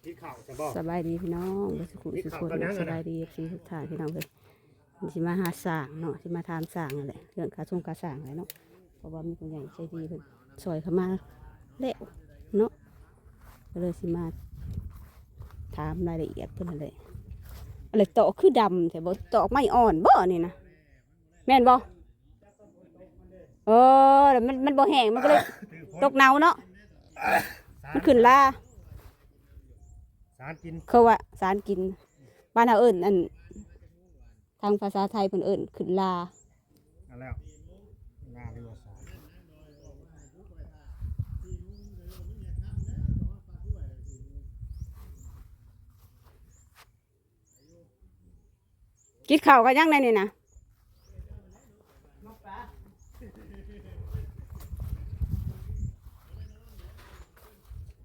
ກິນເຂົ້າຊະບໍ່? ສະບາຍດີພີ່ນ້ອງເບິດສູ່ຜູ້ສູ່ຄົນ ກິນເຂົ້າກັບຫຍັງ ສະບາຍດີ ເອັຟຊີ ທຸກທ່ານ ພີ່ນ້ອງເອີຍ. ຊິມາຫາຊ່າງເນາະ ຊິມາຖາມຊ່າງນັ້ນແຫຼະ ເລື່ອງຄ່າຊົງຄ່າຊ່າງແຫຼະເນາະ ເພາະວ່າມີຜູ້ໃຫຍ່ໃຈດີເພິ່ນຊ່ອຍເຂົ້າມາແລ້ວເນາະ ກໍເລີຍຊິມາຖາມລາຍລະອຽດເພິ່ນຫັ້ນແຫຼະ. ອັນນີ້ຕອກຄືດຳແທ້ ບໍ່ຕອກໄມ້ອ່ອນບໍ່ນີ້ນະ? ແມ່ນບໍ່? ເອີ ມັນ ມັນບໍ່ແຫ້ງ ມັນກໍເລີຍຕົກເນົ່າເນາະ ມັນຂຶ້ນລາ ສານກິນ ເຂົາວ່າສານກິນ ບ້ານເຮົາເອີ້ນ ອັນ ທາງພາສາໄທເພິ່ນເອີ້ນຂຶ້ນລາ ນັ້ນແຫຼະ ລາຫຼືວ່າສານ. ກິນເຂົ້າກັບຫຍັງແດ່ນີ້ນະ?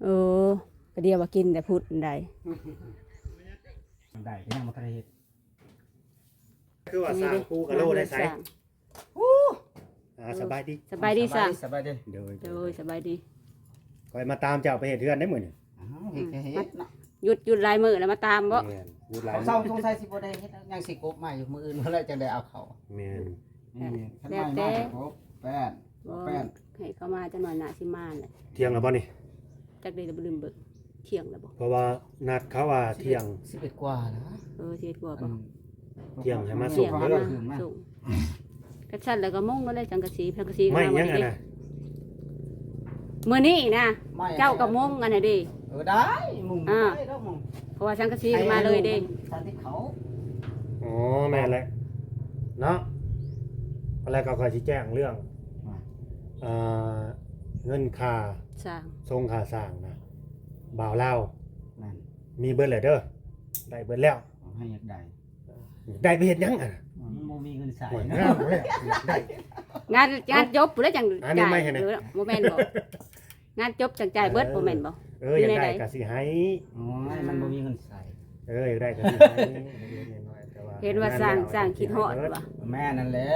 ໂອ້ ກະດຽວວ່າກິນແຕ່ພຸດໃດ ໄດ້ ກໍຍັງບໍ່ທັນໄດ້ເຮັດ ຄືວ່າສ້າງປູກະໂລໄດ້ໃສ? ໂອ້ ອ່າ ສະບາຍດີ ສະບາຍດີຊ່າງ ສະບາຍດີ ໂດຍ ໂດຍ ສະບາຍດີ. ຂ້ອຍມາຕາມເຈົ້າໄປເຮັດເຮືອນໄດ້ມື້ນີ້ ອ້າວ ເຮັດ ເຮັດເນາະ ຢຸດ ຢຸດຫຼາຍມື້ແລ້ວ ມາຕາມບໍ່? ແມ່ນ ຢຸດຫຼາຍມື້ ເຊົາສົງໄສຊິບໍ່ໄດ້ເຮັດ ຍັງຊິກົບມາຢູ່ ມື້ອື່ນພຸ້ນແຫຼະ ຈັ່ງໄດ້ເອົາເຂົ້າ. ແມ່ນ ນີ້ ແລ້ວແຕ່ ຄັນມາ ມາຊິກົບ ແປ້ນ ບໍ່ ແປ້ນ ໃຫ້ເຂົາມາຈັກໜ່ອຍນະ ຊິມາແຫຼະ. ທ່ຽງແລ້ວບໍ່ນີ້? ຈັກໄດ້ ບໍ່ລືມເບິ່ງ ທ່ຽງແລ້ວບໍ່? ເພາະວ່ານັດເຂົາວ່າທ່ຽງ ສິບເອັດ ສິບເອັດກວ່າແລ້ວ. ເອີ ສິບເອັດກວ່າບໍ່? ອືມ ທ່ຽງໃຫ້ມາສົ່ງເດີ ມາສົ່ງ. ຄັນຊັ້ນແລ້ວກໍມຸງກໍໄດ້ ສັງກະສີ ສັງກະສີກໍ ໄມ້ຫຍັງ ມາ ອັນ ນີ້ ນະ ມື້ນີ້ນະ ໄມ້ ເຈົ້າກໍມຸງອັນນັ້ນເດ້. ເອີ ໄດ້ ມຸງ ອ່າ ໄດ້ດອກມຸງ ເພາະວ່າສັງກະສີກໍມາເລີຍເດ້ ສັງກະສີເຂົາ. ອໍ ແມ່ນແຫຼະເນາະ ແລ້ວກໍຂ້ອຍຊິແຈ້ງເລື່ອງ ອ່າ ເອີ ເງິນຄ່າສ້າງ ສົ່ງຄ່າສ້າງນະ ບ່າວລາວ ແມ່ນ ມີເບິດແລ້ວເດີ ໄດ້ເບິດແລ້ວ. ໃຫ້ຢາກໄດ້ ໄດ້ໄປເຮັດຫຍັງຫັ້ນນະ? ມັນບໍ່ມີເງິນໃຊ້ ໂອ້ຍ ເນາະ ງານແລ້ວ ຢາກໄດ້ ງານ ງານຈົບພຸ້ນແຫຼະຈັ່ງ ອັນນີ້ ຈ່າຍ ໃໝ່ໃຫ້ແດ່ ບໍ່ແມ່ນບໍ່? ງານຈົບຈັ່ງຈ່າຍເບິດ ເອີ ບໍ່ແມ່ນບໍ່? ເອີ ຢາກໄດ້ກໍຊິໃຫ້ ໂອ້ຍ ມັນບໍ່ມີເງິນໃຊ້ ເອີ ຢາກໄດ້ກໍຊິໃຫ້ ເລັກໆນ້ອຍໆ ແຕ່ວ່າ ເຫັນວ່າສ້າງ ສ້າງຄິດຮອດວ່າ ແມ່ນນັ້ນແຫຼະ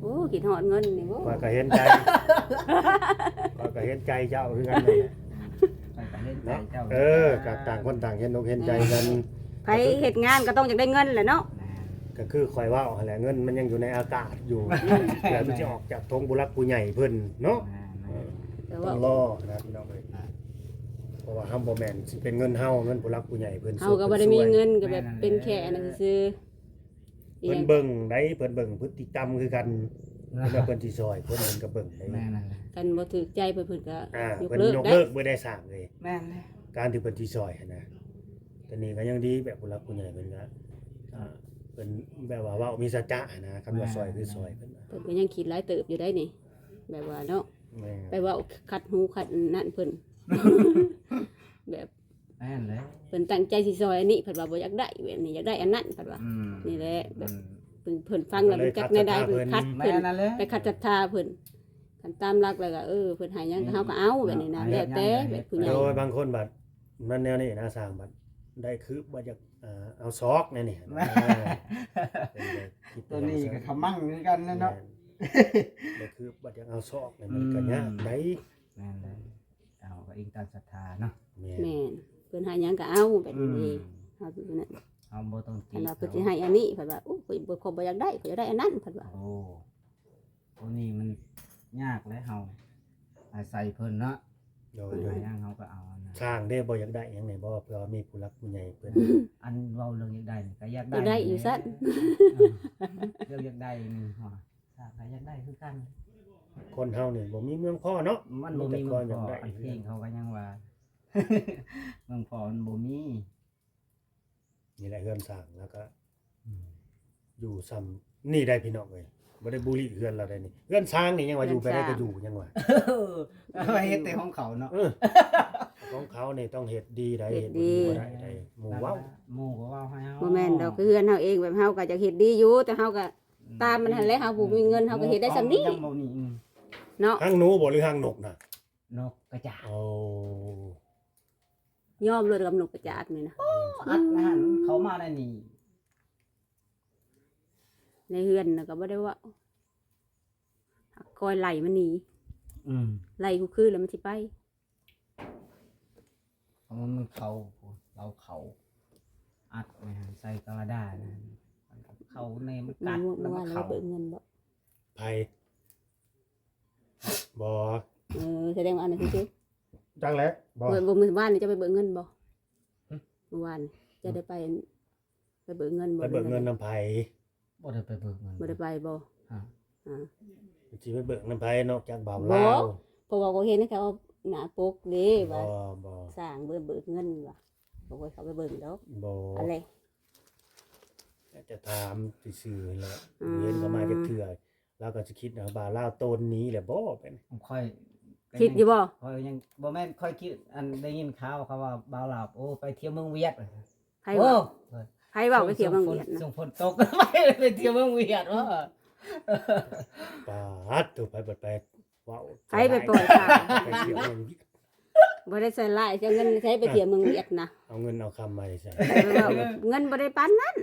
ໂອ້ ຄິດຮອດເງິນນີ້ ໂອ້ ຂ້ອຍກໍເຫັນໃຈ ຂ້ອຍກໍເຫັນໃຈເຈົ້າຄືກັນນັ້ນແຫຼະ ຂ້ອຍກໍເຫັນໃຈເຈົ້າ ເນາະ ເອີ ກໍຕ່າງຄົນຕ່າງເຫັນອົກເຫັນໃຈກັນ ໃຜເຮັດງານກໍຕ້ອງຢາກໄດ້ເງິນແຫຼະເນາະ ກໍຄືຂ້ອຍເວົ້າຫັ້ນແຫຼະ ເງິນມັນຍັງຢູ່ໃນອາກາດຢູ່ ແລ້ວມັນຊິອອກຈາກຖົງຜູ້ຫຼັກຜູ້ໃຫຍ່ເພິ່ນເນາະ ແມ່ນໆ ເອີ ຕ້ອງລໍນະພີ່ນ້ອງເອີຍ ອ່າ ເພາະວ່າເຮົາບໍ່ແມ່ນຊິເປັນເງິນເຮົາ ເງິນຜູ້ຫຼັກຜູ້ໃຫຍ່ເພິ່ນ ເຮົາກໍບໍ່ໄດ້ມີເງິນ ກໍແບບເປັນແຄ່ອັນນັ້ນຊື່ໆ ເພິ່ນເບິ່ງໄດ໋ ເພິ່ນເບິ່ງພຶດຕິກຳຄືກັນ ເພິ່ນວ່າເພິ່ນຊິຊ່ອຍ ເພິ່ນ ເພິ່ນກໍເບິ່ງໄດ໋ ແມ່ນນັ້ນແຫຼະ ຄັນບໍ່ຖືກໃຈເພິ່ນ ເພິ່ນກໍຍົກເລີກ ອ່າ ເພິ່ນຍົກເລີກເບິດໄດ້ສ້າງເອີຍ ແມ່ນແຫຼະ ການທີ່ເພິ່ນຊິຊ່ອຍຫັ້ນນະ ແຕ່ນີ້ກໍຍັງດີ ແບບຜູ້ຫຼັກຜູ້ໃຫຍ່ເພິ່ນກໍ ອ່າ ເພິ່ນແບບວ່າເວົ້າມີສັດຈະຫັ້ນນະ ຄັນວ່າຊ່ອຍຄືຊ່ອຍ ແມ່ນ ເພິ່ນ ເພິ່ນກໍຍັງຄິດຫຼາຍເຕີບຢູ່ໄດ໋ນີ້ ແບບວ່າເນາະ ແມ່ນ ໄປເວົ້າຂັດຫູຂັດນັ້ນເພິ່ນ ແບບ ແມ່ນແຫຼະ ເພິ່ນຕັ້ງໃຈຊິຊ່ອຍອັນນີ້ ເພິ່ນວ່າບໍ່ຢາກໄດ້ແບບນີ້ ຢາກໄດ້ອັນນັ້ນ ເພິ່ນວ່າ ອືມ ນີ້ແຫຼະ ແບບ ອືມ ເພິ່ນ ເພິ່ນຟັງແລ້ວ ມັນຈັກແນວໃດ ເພິ່ນຂັດ ເພິ່ນ ແມ່ນນັ້ນແຫຼະ ໄປຂັດສັດທາເພິ່ນ ຄັນຕາມຫຼັກແລ້ວກໍ ເອີ ເພິ່ນໃຫ້ຫຍັງກໍເຮົາກໍເອົາ ແບບນີ້ນະ ແລ້ວແຕ່ແບບຜູ້ໃຫຍ່ ໂດຍ ບາງຄົນບັດ ມັນແນວນີ້ນະ ສ້າງບັດໄດ້ຄືບ ບໍ່ຢາກ ເອີ ເອົາສອກແນວນີ້ ເອີ ເປັນແບບຄິດ ໂຕນີ້ກໍຂະມັງຄືກັນແຫຼະເນາະ ແມ່ນ ໄດ້ຄືບ ບໍ່ຢາກເອົາສອກນີ້ ມັນກໍຍາກໄດ໋ ອືມ ແມ່ນແຫຼະ ເຮົາກໍອີງຕາມສັດທາເນາະ ແມ່ນ ແມ່ນ ເພິ່ນໃຫ້ຫຍັງກໍເອົາ ແບບນີ້ ອືມ ເຮົາຢູ່ນັ້ນ ເຮົາບໍ່ຕ້ອງຕີ ຄັນວ່າເພິ່ນຊິໃຫ້ອັນນີ້ ເພິ່ນວ່າ ໂອ້ຍ ຂ້ອຍບໍ່ຢາກໄດ້ ຂ້ອຍຢາກໄດ້ອັນນັ້ນ ເພິ່ນວ່າ ໂອ້ ໂຕນີ້ມັນຍາກແຫຼະ ເຮົາອາໄສເພິ່ນເນາະ ໂດຍ ເພິ່ນໃຫ້ຫຍັງເຮົາກໍເອົາອັນນັ້ນ ຊ່າງເດ້ ບໍ່ຢາກໄດ້ຫຍັງແດ່ບໍ່? ເພື່ອວ່າມີຜູ້ຫຼັກຜູ້ໃຫຍ່ເພິ່ນ ອັນເວົ້າເລື່ອງຢາກໄດ້ນີ້ກໍຢາກໄດ້ ຢາກໄດ້ຢູ່ຊັ້ນ ເອີ ເລື່ອງຢາກໄດ້ນີ້ ຊ່າງກໍຢາກໄດ້ຄືກັນ ຄົນເຮົານີ້ບໍ່ມີເມືອງພໍເນາະ ມັນບໍ່ມີເມືອງພໍ ມີແຕ່ຄວາມຢາກໄດ້ ອັນເພງເຂົາກໍຍັງວ່າ ເມືອງພໍມັນບໍ່ມີ ນີ້ແຫຼະເຮືອນສ້າງ ແລ້ວກໍ ອືມ ຢູ່ຊ່ຳນີ້ໄດ໋ພີ່ນ້ອງເອີຍ ບໍ່ໄດ້ບູລີເຮືອນລາວໄດ໋ນີ້ ເຮືອນຊ່າງນີ້ຍັງວ່າຢູ່ໄປໄດ້ກໍຢູ່ຍັງວ່າ ເອີ ເຮັດແຕ່ຂອງເຂົາເນາະ ເອີ ຂອງເຂົານີ້ຕ້ອງເຮັດດີໄດ໋ ເຮັດບໍ່ດີບໍ່ໄດ້ໄດ໋ ໝູ່ເວົ້າ ໝູ່ກໍເວົ້າໃຫ້ເຮົາ ບໍ່ແມ່ນດອກ ຄືເຮືອນເຮົາເອງ ແບບເຮົາກໍຢາກເຮັດດີຢູ່ ແຕ່ເຮົາກໍ ອືມ ຕາມມັນຫັ້ນແຫຼະ ເຮົາບໍ່ມີເງິນ ເຮົາກໍເຮັດໄດ້ຊ່ຳນີ້ ເນາະ ຫາງໜູບໍ່ ຫຼືຫາງນົກນະ? ນົກກະຈາກ ໂອ້ ຍອມໂລດກັບນົກກະຈາກນີ້ນະ ໂອ້ ອັດນະ ເຂົ້າມາໃນນີ້ ໃນເຮືອນນະກໍບໍ່ໄດ້ເວົ້າ ຄອຍໄລ່ມັນໜີ ອືມ ໄລ່ທຸກຄືນແລ້ວມັນຊິໄປ ເພາະມັນເຂົ້າ ເອົາເຂົ້າອັດໄວ້ໃສ່ກະລະດານະ ເຂົ້າແນ່ມັນກັດ ເມື່ອ ແລ້ວມັນ ເມື່ອວານ ເຂົ້າ ໄປເບີກເງິນບໍ່? ໃຜ? ບໍ່. ເອີ ສະແດງວ່າອັນນັ້ນຄື ຈັກແຫຼະ ບໍ່ ເມື່ອ ມື້ວານນີ້ເຈົ້າໄປເບີກເງິນບໍ່? ຫຶ? ມື້ວານນີ້ເຈົ້າໄດ້ໄປ ໄປເບີກເງິນບໍ່? ໄປເບີກເງິນນຳໃຜ? ບໍ່ໄດ້ໄປເບີກເງິນ ບໍ່ໄດ້ໄປບໍ່? ຮະ ອ່າ ຊິໄປເບີກນຳໃຜນອກຈາກບ່າວລາວ? ບໍ່ ເພາະວ່າຂ້ອຍເຫັນໃນຂ່າວໜ້າປົກເດ້ວ່າ ບໍ່ ບໍ່ ສ້າງເບີກ ເບີກເງິນວ່າ ບໍ່ຄ່ອຍເຂົ້າໄປເບິ່ງດອກ ບໍ່ ອັນແລະ ຢາກຈະຖາມຊື່ໆຫັ້ນແຫຼະ ອືມ ເຫັນເຂົາມາຈັກເທື່ອ ລາວກໍຊິຄິດວ່າບ່າວລາວໂຕນໜີແຫຼະບໍ່ ເປັນ ຂ້ອຍ ຄິດຢູ່ບໍ່? ຂ້ອຍຍັງ ບໍ່ແມ່ນ ຂ້ອຍຄິດ ອັນ ໄດ້ຍິນຂ່າວເຂົາວ່າບ່າວລາວ ໂອ້ ໄປທ່ຽວເມືອງຫວຽດ ໃຜເວົ້າ? ໂອ້ ໃຜເວົ້າໄປທ່ຽວເມືອງຫວຽດນະ? ຊ່ວງຝົນ ຊ່ວງຝົນຕົກ ໄປ ໄປທ່ຽວເມືອງຫວຽດບໍ? ປາດໂທ້ ໃຜບັດໄປເວົ້າ ໃຜໄປປ່ອຍຂ່າວ ໄປທ່ຽວເມືອງຫວຽດ ບໍ່ໄດ້ໃສ່ຮ້າຍ ຊິເອົາເງິນໃສໄປທ່ຽວເມືອງຫວຽດນະ? ເອົາເງິນເອົາຄຳມາໃສ? ເອີ ເວົ້າ ເງິນບໍ່ໄດ້ປານນັ້ນ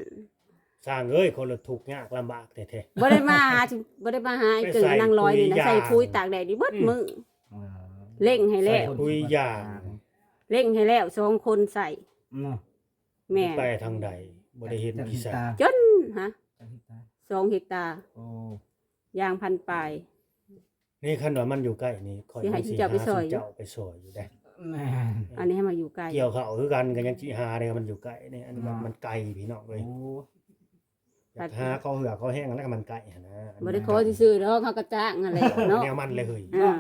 ຊ່າງເອີຍ ຄົນລະທຸກຍາກລຳບາກແທ້ໆ ບໍ່ໄດ້ມາຫາ ບໍ່ໄດ້ມາຫາໄອ້ເກິ່ງ ໄປໃສ່ ນາງລອຍນີ້ນະ ປຸ໋ຍຢາງ ໃສ່ປຸ໋ຍຕາກແດດຢູ່ເບິດມື້ ອືມ ເລັ່ງໃຫ້ແລ້ວ ໃສ່ປຸ໋ຍຢາງ ເລັ່ງໃຫ້ແລ້ວ ສອງຄົນໃສ່ ເນາະ ແມ່ນ ໄປທາງໃດ ບໍ່ໄດ້ເຫັນ ຈັກ ພີ່ຊາຍ ເຮັກຕາ ຈົນ ຮະ ຈັກເຮັກຕາ? ສອງເຮັກຕາ ໂອ້ ຢາງພັນປາຍ ນີ້ຄັນວ່າມັນຢູ່ໃກ້ນີ້ ຂ້ອຍ ຊິໃຫ້ ຊິຫາ ເຈົ້າໄປຊ່ອຍ ເຈົ້າໄປຊ່ອຍຢູ່ເດ້ ແມ່ນ ອັນນີ້ໃຫ້ມາຢູ່ໃກ້ ກ່ຽວເຂົ້າຄືກັນ ກໍຍັງຊິຫາເດ້ ມັນຢູ່ໃກ້ນີ້ ອັນນີ້ມັນ ເນາະ ມັນໄກພີ່ນ້ອງເອີຍ ໂອ້ ຢາກຫາຂໍເຫື່ອຂໍແຮງ ແລ້ວກໍມັນໃກ້ຫັ້ນນະ ບໍ່ໄດ້ຂໍຊື່ໆດອກ ເຮົາກໍຈ້າງຫັ້ນແຫຼະເນາະ ແນວມັນເລີຍເຮີ້ຍ ອ່າ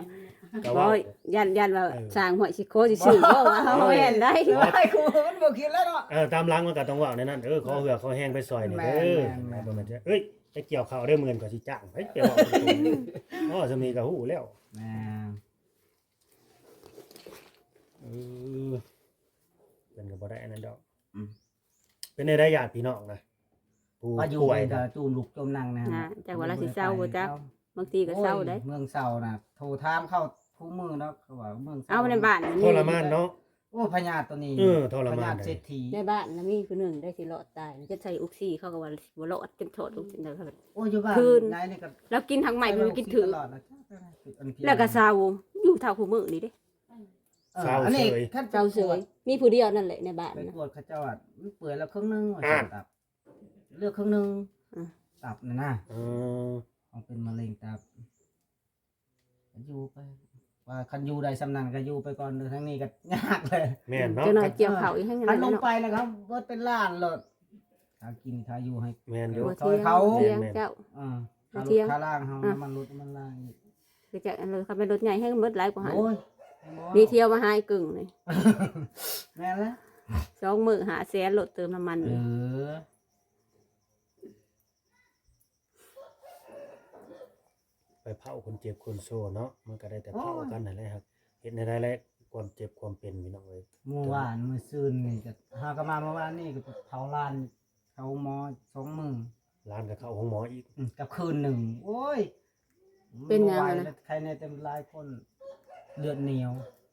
ກໍເວົ້າ ຢ້ານ ຢ້ານວ່າ ເອີ ສ້າງຫ້ວຍຊິຂໍຊື່ໆບໍ່ວ່າ ເຮົາແມ່ນໄດ໋ ໂອ້ຍ ມັນບໍ່ຄິດແລ້ວເນາະ ເອີ ຕາມຫຼັງມັນກໍຕ້ອງເວົ້າແນວນັ້ນ ເອີ ຂໍເຫື່ອຂໍແຮງໄປຊ່ອຍນີ້ເດີ ແມ່ນໆໆ ບໍ່ແມ່ນ ເອີຍ ໄປກ່ຽວເຂົ້າເດີ ມື້ອື່ນຂ້ອຍຊິຈ້າງ ໄປ ໄປເວົ້າຕົງໆ ເວົ້າສ່ຳນີ້ກໍຮູ້ແລ້ວ ແມ່ນ ເອີ ເພິ່ນກໍບໍ່ໄດ້ອັນນັ້ນດອກ ອືມ ເປັນແນວໃດຍາດພີ່ນ້ອງນະ ຜູ້ປ່ວຍນະ ຈູມລຸກຈູມນັ່ງນະ ນະ ຈັກວ່າລາວຊິເຊົາບໍ່ຈັກ ບາງທີກໍເຊົາໄດ໋ ໂອ້ຍ ເມືອງເຊົານະ ໂທຖາມເຂົາຄູ່ມື້ເນາະ ເຂົາວ່າເມືອງເຊົາ ເອົາໃນບ້ານ ທໍລະມານເນາະ ໂອ້ ພະຍາດໂຕນີ້ ເອີ ທໍລະມານ ພະຍາດເສດຖີ ໃນບ້ານນະມີຜູ້ໜຶ່ງໄດ້ຊິລອດຕາຍ ຈະໃສ່ອົກຊີ ເຂົາກໍວ່າບໍ່ລອດ ຈົນຖອດອົກຊີ ໂອ້ ຢູ່ບ້ານຍາຍນີ້ກໍ ລາວກິນທັງໄມ້ ເພິ່ນກິນຖືກ ແລ້ວກໍເຊົາ ຢູ່ເທົ່າຄູ່ມື້ນີ້ເດ້ ເອີ ເຊົາເສີຍ ອັນນີ້ຄັນເຊົາເສີຍ ມີຜູ້ດຽວນັ້ນແຫຼະໃນບ້ານນະ ໄປກວດເຂົາເຈົ້າວ່າມັນເປື່ອຍແລ້ວເຄິ່ງໜຶ່ງວ່າ ອ່າ ຕັບ ເລືອກເຄິ່ງໜຶ່ງ ອືມ ຕັບນັ້ນນະ ເອີ ຂອງເປັນມະເຮັງຕັບ ຢູ່ໄປ ວ່າຄັນຢູ່ໄດ້ສ່ຳນັ້ນກໍຢູ່ໄປກ່ອນເດີ ທາງນີ້ກໍຍາກເລີຍ ແມ່ນເນາະ ຈັກໜ້ອຍກ່ຽວເຂົ້າອີກແຮງ ຄັນລົງໄປແລ້ວກໍເບິດເປັນລ້ານໂລດ ຖ້າກິນຖ້າຢູ່ໃຫ້ ແມ່ນຢູ່ ຊ່ອຍເຂົາ ຖຽງເຈົ້າ ເອີ ຄ່າລົດຄ່າລາງເຮົາ ນ້ຳມັນລົດນ້ຳມັນລາງອີກ ຄືຈະ ຄັນເປັນລົດໃຫຍ່ແຮງເບິດຫຼາຍກວ່າຫັ້ນ ໂອ້ຍ ມີທ່ຽວມາຫາໄອ້ເກິ່ງນີ້ ແມ່ນແລ້ວ ສອງມື້ຫ້າແສນໂລດ ເຕີມນ້ຳມັນ ເອີ ໄປເຜົາຄົນເຈັບຄົນໂຊເນາະ ມັນກໍໄດ້ແຕ່ເຜົາກັນຫັ້ນແຫຼະ ເຮັດແນວໃດແຫຼະ ຄວາມເຈັບຄວາມເປັນພີ່ນ້ອງເອີຍ ມື້ວານມື້ຊືນນີ້ກໍ ຫາກໍມາມື້ວານນີ້ກໍໄປເຜົາຫຼານເຂົ້າໂຮງໝໍສອງມື້ ຫຼານກໍເຂົ້າໂຮງໝໍອີກ ອືມ ກັບຄືນໜຶ່ງ ໂອ້ຍ ເປັນຫຍັງນະ? ບໍ່ໄຫວແລ້ວ ໄຂ້ແນ່ເຕັມຫຼາຍຄົນ ເລືອດໜຽວ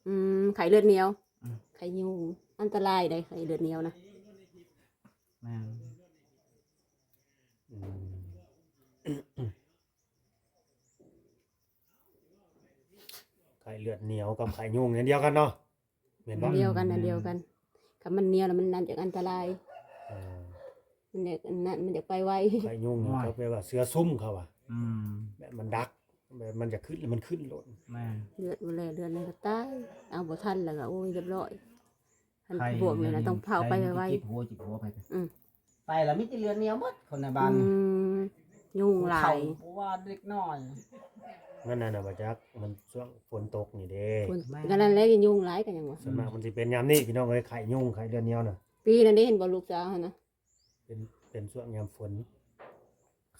ອືມ ໄຂ້ເລືອດໜຽວ ອືມ ໄຂ້ຍຸງ ອັນຕະລາຍໃດ໋ ໄຂ້ເລືອດໜຽວນະ ແມ່ນ ອືມ ໄຂ້ເລືອດໜຽວກັບໄຂ້ຍຸງອັນດຽວກັນເນາະ ແມ່ນບໍ່? ອັນດຽວກັນ ອັນດຽວກັນ ຄັນມັນໜຽວແລ້ວມັນ ມັນຈະອັນຕະລາຍ ເອີ ມັນຈະ ອັນນັ້ນ ມັນຈະໄປໄວ ໄຂ້ຍຸງນີ້ ໂອ້ຍ ກໍແປວ່າເສືອຊຸມເຂົາວ່າ ອືມ ແບບມັນດັກ ແບບມັນຈະຂຶ້ນ ແລ້ວມັນຂຶ້ນໂລດ ແມ່ນ ເລືອດບໍ່ແລ ເລືອດນັ້ນກໍຕາຍ ເອົາບໍ່ທັນແລ້ວກໍ ໂອ້ຍ ຮຽບຮ້ອຍ ຄັນ ໄຂ້ ພວກນີ້ນະ ຕ້ອງເຜົາໄປໄວໆ ເຈັບຫົວ ເຈັບຫົວໄປ ອືມ ໄປແລ້ວມີແຕ່ເລືອດໜຽວໝົດຄົນໃນບ້ານ ອືມ ຍຸງຫຼາຍ ຜູ້ເຖົ້າຜູ້ວ່າເດັກນ້ອຍ ນັ້ນນະ ບໍ່ຈັກ ມັນຊ່ວງຝົນຕົກນີ້ເດ້ ຝົນ ແມ່ນ ກໍນັ້ນແຫຼະ ຍຸງຫຼາຍກໍຫຍັງວະ ສ່ວນມາກມັນຊິເປັນຍາມນີ້ພີ່ນ້ອງເອີຍ ໄຂ້ຍຸງ ໄຂ້ເລືອດໜຽວນະ ປີນັ້ນເດ້ ເຫັນບໍ່ລູກສາວຫັ້ນນະ ເປັນ ເປັນຊ່ວງຍາມຝົນ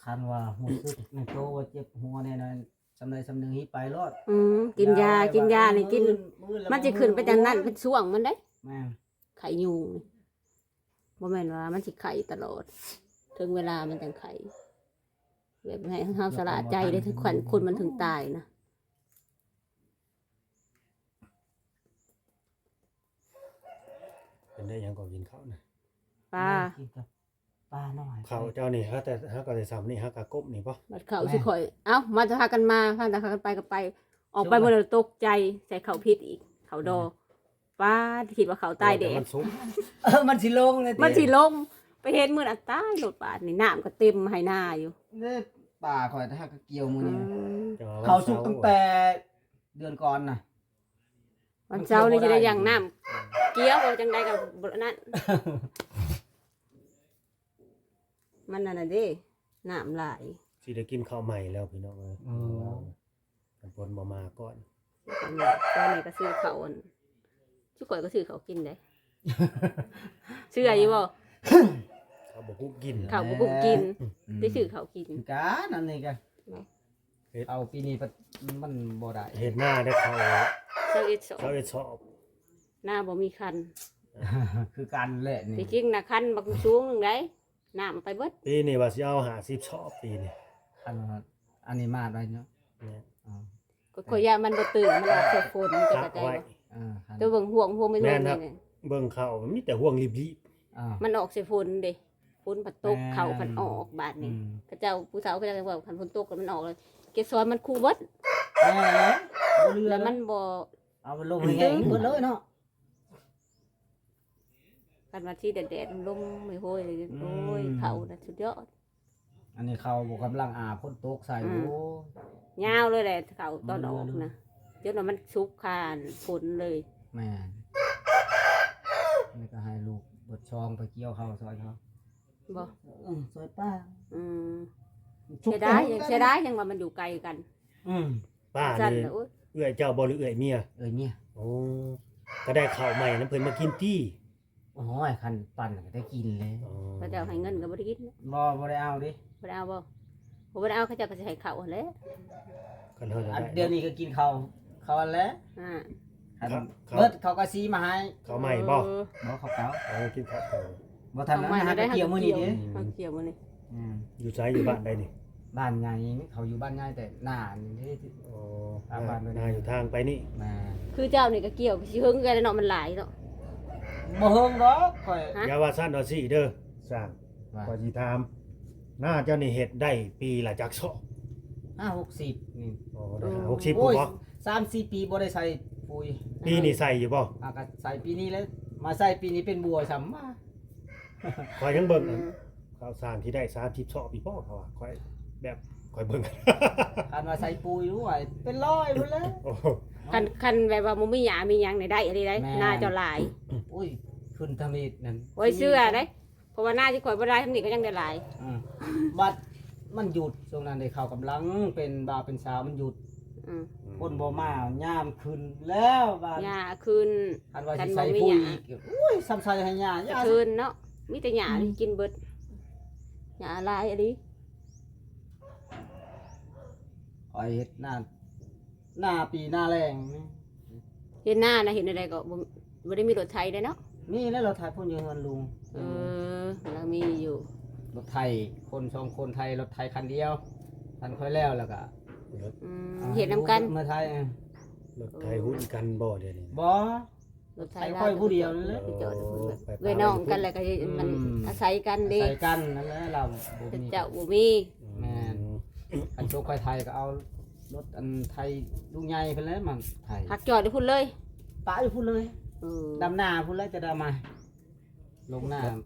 ຄັນວ່າຮູ້ສຶກໃນໂຕວ່າເຈັບຫົວແນ່ນອນ ສ່ຳໃດສ່ຳໜຶ່ງ ຮີບໄປໂລດ ອືມ ກິນຢາ ຢາໄວ້ ກິນຢານີ້ ວ່າ ກິນ ມື້ອື່ນ ມື້ອື່ນແລ້ວ ມັນຊິຂຶ້ນໄປຈັ່ງນັ້ນ ເປັນຊ່ວງມັນເດ້ ແມ່ນ ໄຂ້ຍຸງນີ້ ບໍ່ແມ່ນວ່າມັນຊິໄຂ້ຕະຫຼອດ ເຖິງເວລາມັນຈັ່ງໄຂ້ ແບບໃຫ້ເຮົາສະຫຼະໃຈເດ້ ເຖິງຄົນ ຄົນມັນເຖິງຕາຍນະ ເປັນໄດ້ຫຍັງກໍກິນເຂົ້ານະ ປາ ກິນກັບປານ້ອຍ ເຂົ້າເຈົ້ານີ້ ເຮົາແຕ່ ເຮົາກໍໄດ້ສ່ຳນີ້ ເຮົາກໍກົບນີ້ບໍ່ ບັດເຂົ້າ ແມ່ນ ຊິຂ້ອຍ ເອົ້າ ມາຈະພາກັນມາ ພາກັນໄປກໍໄປ ອອກໄປມື້ນັ້ນຕົກໃຈ ໃສ່ເຂົ້າຜິດອີກ ເຂົ້າດໍ ອືມ ປາດ ຄິດວ່າເຂົາຕາຍແດດ ມັນສຸກ ເອີ ມັນຊິລົງເລີຍຕິ ມັນຊິລົງ. ໄປເຫັນມື້ນັ້ນ ຕາຍໂລດ ບາດນີ້ນ້ຳກໍເຕັມໄຮ່ນາຢູ່. ເດ້ ປາຂ້ອຍຫາກໍກ່ຽວມື້ນີ້ ອືມ ເຂົາສຸກຕັ້ງແຕ່ເດືອນກ່ອນນະ. ວັນເສົານີ້ຊິໄດ້ຢ່າງນ້ຳ ກ່ຽວບໍ່ ຈັ່ງໃດກໍບໍ່ນັ້ນ ມັນນັ້ນນະເດ້ ນ້ຳຫຼາຍ. ຊິໄດ້ກິນເຂົ້າໃໝ່ແລ້ວພີ່ນ້ອງເອີຍ ເອີ ຄັນຝົນບໍ່ມາກ່ອນ. ຕອນນີ້ກໍຊື້ເຂົ້າອັນ ຊຸຂ້ອຍກໍຊື້ເຂົ້າກິນເດ້ ເຊື່ອຢູ່ບໍ່? ເຂົ້າບໍ່ກຸກກິນ ເຂົ້າບໍ່ກຸກກິນ ອືມ ໄດ້ຊື້ເຂົ້າກິນ ຄືກັນ ອັນນີ້ກໍ ເນາະ ເຮັດ ເອົາປີນີ້ມັນບໍ່ໄດ້ ເຮັດນາໄດ້ເຂົ້າຊາວເອັດສອບ ຊາວເອັດສອບ ນາບໍ່ມີຄັນ ຄືກັນແຫຼະນີ້. ທີ່ຈິງນະ ຄັນບັກສູງໜຶ່ງໃດ ນ້ຳໄປເບິດ. ປີນີ້ວ່າຊິເອົາຫ້າສິບສອບ ປີນີ້ ຄັນວ່າອັນນີ້ມາດໄວ້ເນາະ ແມ່ນ ອືມ ກໍຂ້ອຍຢ້ານມັນບໍ່ຕື່ນ ມັນອອກໃສ່ຝົນ ເຈົ້າເຂົ້າໃຈບໍ່? ເອີ ຕົວເບິ່ງຫ່ວງ ຫ່ວງມັນ ແມ່ນ ເບິ່ງເຂົ້າມັນມີແຕ່ຫ່ວງລີບໆ ອາ ມັນອອກໃສ່ຝົນເດ້ ຝົນພັດຕົກ ແມ່ນ ເຂົ້າພັດອອກ ບາດນີ້ ອືມ ເຂົາເຈົ້າ ຜູ້ເຖົ້າເຂົາເຈົ້າເວົ້າ ຄັນຝົນຕົກແລ້ວມັນອອກແລ້ວ ເກສອນມັນຄູເບິດ ແມ່ນແລ້ວ ບໍ່ເຫຼືອ ແລ້ວມັນບໍ່ ເອົາລົງແຮງເບິດເລີຍເນາະ. ຄັນວ່າທີ່ແດດໆ ລົມໂຫຍໆ ອືມ ໂອ້ຍ ເຂົ້ານະສຸດຍອດ. ອັນນີ້ເຂົ້າບໍ່ກຳລັງອາ ຝົນຕົກໃສ່ ອືມ ໂອ້ຍ ຍາວເລີຍແຫຼະ ເຂົ້າຕອນອອກນະ ຈົນວ່າມັນສຸກຄານຝົນເລີຍ. ແມ່ນ ນີ້ກໍໃຫ້ລູກເບິດຊອງໄປກ່ຽວເຂົ້າຊ່ອຍເຂົາ ບໍ່ ເອີ ຊ່ອຍປ້າ ອືມ ເສຍດາຍ ເສຍດາຍ ຍັງວ່າມັນຢູ່ໄກກັນ ອືມ ປ້ານີ້ ໂອ້ຍ ເອື້ອຍເຈົ້າບໍ່ ຫຼືເອື້ອຍເມຍ? ເອື້ອຍເມຍ. ໂອ້ ກໍໄດ້ເຂົ້າໃໝ່ນຳເພິ່ນມາກິນຕິ? ໂອ້ຍ ຄັນປັນກໍໄດ້ກິນແລ້ວ ອໍ ເຂົາເຈົ້າໃຫ້ເງິນກໍບໍ່ໄດ້ກິນ. ບໍ່ ບໍ່ໄດ້ເອົາເດ້. ບໍ່ໄດ້ເອົາບໍ່? ບໍ່ໄດ້ເອົາ ເຂົາເຈົ້າກໍຊິໃຫ້ເຂົ້າຫັ້ນແຫຼະ. ຄັນເຮົາຢາກໄດ້ ດຽວນີ້ກໍກິນເຂົ້າ ເຂົ້າຫັ້ນແຫຼະ. ອ່າ ຄັນເບິດເຂົາກໍຊີ້ມາໃຫ້. ເຂົ້າໃໝ່ບໍ່? ເອີ ບໍ່ ເຂົ້າເກົ່າ. ເອີ ກິນເຂົ້າເກົ່າ. ບໍ່ທັນ ເຂົ້າໃໝ່ ຫາກໍກ່ຽວມື້ນີ້ເດ້. ອືມ ເຂົ້າກ່ຽວມື້ນີ້. ອືມ ຢູ່ໃສ? ຢູ່ບ້ານໃດນີ້? ບ້ານໃຫຍ່ ເຂົາຢູ່ບ້ານໃຫຍ່ ແຕ່ໜ້ານີ້ເດ້. ອໍ ໜ້າຢູ່ທາງໄປນີ້. ແມ່ນ. ຄືເຈົ້ານີ້ກໍກ່ຽວຊິເຫິງຄືກັນເນາະ ມັນຫຼາຍເນາະ. ບໍ່ເຫິງດອກຂ້ອຍ. ຮະ? ຢ່າວ່າຊັ້ນວ່າຊີ້ເດີ ຊ່າງ ວ່າ ຂ້ອຍຊິຖາມ ນາເຈົ້ານີ້ເຮັດໄດ້ປີລະຈັກຊອກ? ຫ້າຫົກສິບນີ້. ອໍ ໄດ້ຫ້າຫົກສິບ ໂອ້ຍ ພຸ້ນບໍ່? ສາມສີ່ປີບໍ່ໄດ້ໃສ່ປຸ໋ຍ. ປີນີ້ໃສ່ຢູ່ບໍ່? ອ່າ ກໍໃສ່ປີນີ້ແຫຼະ ມາໃສ່ປີນີ້ເປັນບົວຊ້ຳມາ. ຂ້ອຍຍັງເບິ່ງ ອືມ ເຂົ້າສານທີ່ໄດ້ສາມສິບຊອກອີກບໍ່ ເຂົາວ່າ ຂ້ອຍແບບ ຂ້ອຍເບິ່ງ ຄັນວ່າໃສ່ປຸ໋ຍ ໂອ້ຍ ເປັນຮ້ອຍພຸ້ນແຫຼະ. ໂອ້ ຄັນ ຄັນແບບວ່າບໍ່ມີຫຍ້າມີຫຍັງນີ້ໄດ້ອີ່ຫຼີໄດ໋. ແມ່ນ. ນາເຈົ້າຫຼາຍ. ໂອ້ຍ ຂຶ້ນທຳອິດນັ້ນ ໂອ້ຍ ເຊື່ອໄດ໋ ເພາະວ່ານາທີ່ຂ້ອຍບໍ່ໄດ້ທຳອິດກໍຍັງໄດ້ຫຼາຍ. ອືມ ບັດມັນຢຸດ ຊ່ວງນັ້ນໄດ້ເຂົ້າກຳລັງເປັນບ່າວເປັນສາວ ມັນຢຸດ. ອືມ ຄົນບໍ່ມາຍາມຂຶ້ນແລ້ວວ່າ ຫຍ້າຂຶ້ນ. ຄັນວ່າຊິໃສ່ປຸ໋ຍອີກ ໂອ້ຍ ສ່ຳໃສ່ໃຫ້ຫຍ້າ ຫຍ້າຄືນເນາະ ມີແຕ່ຫຍ້າ ອືມ ກິນເບິດ ຫຍ້າຫຼາຍອີ່ຫຼີ. ຂ້ອຍເຮັດນາ ນາປີນາແລ້ງ. ເຮັດນານະ ເຮັດແນວໃດກໍບໍ່ ບໍ່ໄດ້ມີລົດໄຖເດ້ເນາະ. ມີແລ້ວລົດໄຖພຸ້ນ ຢູ່ເຮືອນລຸງ. ເອີ ລາວມີຢູ່ ລົດໄຖ ຄົນສອງຄົນໄຖ ລົດໄຖຄັນດຽວ. ຄັນຂ້ອຍແລ້ວ ແລ້ວກໍ ອືມ ອ່າ ເຮັດນຳກັນ ເມືອໄຖ. ເອີ ລົດໄຖຮຸ້ນກັນບໍ່ດຽວນີ້? ບໍ່ ລົດໄຖ ໄຖຂ້ອຍຜູ້ດຽວນັ້ນແຫຼະ. ເອີ ໄປ ເອື້ອຍນ້ອງກັນແລ້ວກໍ ອືມ ມັນອາໄສກັນເດ້ ອາໄສກັນນັ້ນແຫຼະ. ລາວບໍ່ມີ ເຈົ້າບໍ່ມີ. ແມ່ນ. ອືມ ຄັນໂຊກຂ້ອຍໄຖກໍເອົາລົດອັນໄຖລຸງໃຫຍ່ເພິ່ນແຫຼະມາໄຖ. ພັກຈອດຢູ່ພຸ້ນເລີຍ? ປະຢູ່ພຸ້ນເລີຍ. ເອີ ດຳນາພຸ້ນແຫຼະ ຈະໄດ້ມາລົງນາ